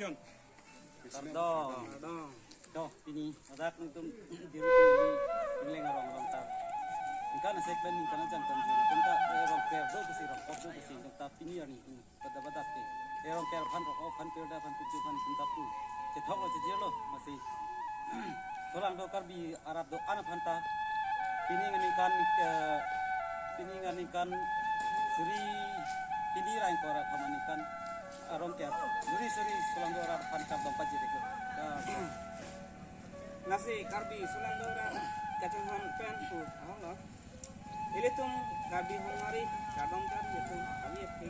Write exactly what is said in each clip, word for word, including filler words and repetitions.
Kardom. Kardom. To, pini ladak nangtum diri pini Ingleng arong arong ta. Ningkan asek pen ningkan ajang tan juri. Tum ta, eh, Rongker do kesi, Rongkok do kesi, tum ta pini arni. Pada pada ke. Eh, Rongker aphan, Rongkok aphan, Pirda aphan, Kuchu aphan, tum ta pu. Chethok lo, chejir lo, masi. Solang do Karbi arat do-an aphan ta. Pini ningkan, eh, pini ningkan suri, pini rang kora kama ningkan, eh, Rongker. Suri, suri, solang do arat aphan kardom pajir ikut. Lasi Karbi solang do arat kachinghon pen pu ahong lo. Ilitum Karbi honmari kardom kardom itum kami aphi.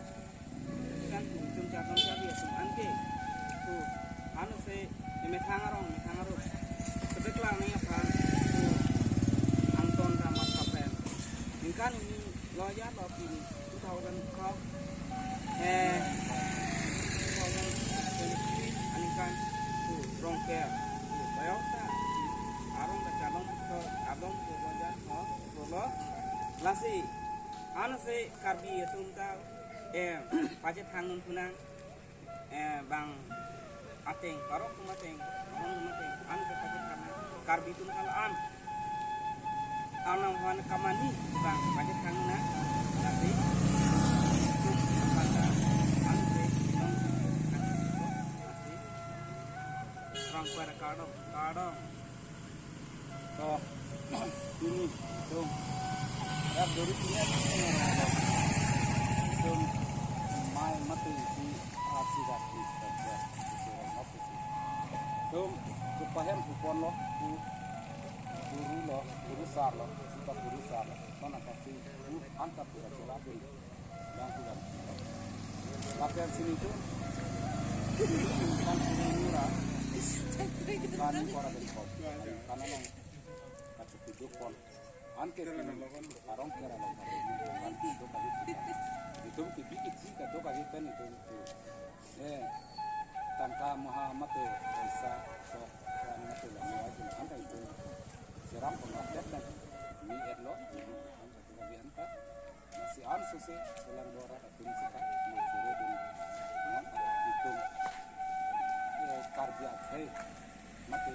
Kan pu itum kardom kardom itum anke pu ano se methang arong methang arong. Sebeklangni aphan pu Angton Ramat Kapen. Ningkan ini loya lo pini two thousand twelve, eh, two thousand twenty-three aningkan pu Rongker pu bayok ta arong ta kalong to abong pu loya lo lo. Lasi ano se Karbi atum ta, eh, pachethang nung punang, eh, bang ateng, parok atum ateng, among atum ateng, an ke pachethang, Karbi atum kal-an. Anang han kamani bang pachethang na, lasi, an se, lasi, Rongker kardom, kardom. To, pini, tum. Ya, dori pini ya, tum. Tum, mai mati si, asi dati, kerja, si orang mati si. Tum, kepahem kupon lo, ku, guru lo, guru sar lo, sita guru sar lo. Sana kasi, ku, antap kita curapin. Yang sudah. Lapen sini tu, kan sini murah. Kan kora dari kau. Karena nang kacipiduk pon. Anke sini arong kera lo. Kan itu kali. Itu kibi kici kado kali pen itu itu. Eh, tangka maha mate, paisa sok, kan mate lah. Anke itu. Seram pengapet dan ni erlo. Kami angka, masi an sose, solang do arat atum seka, mo chere dun, mo itum, eh, Karbi akhei, mate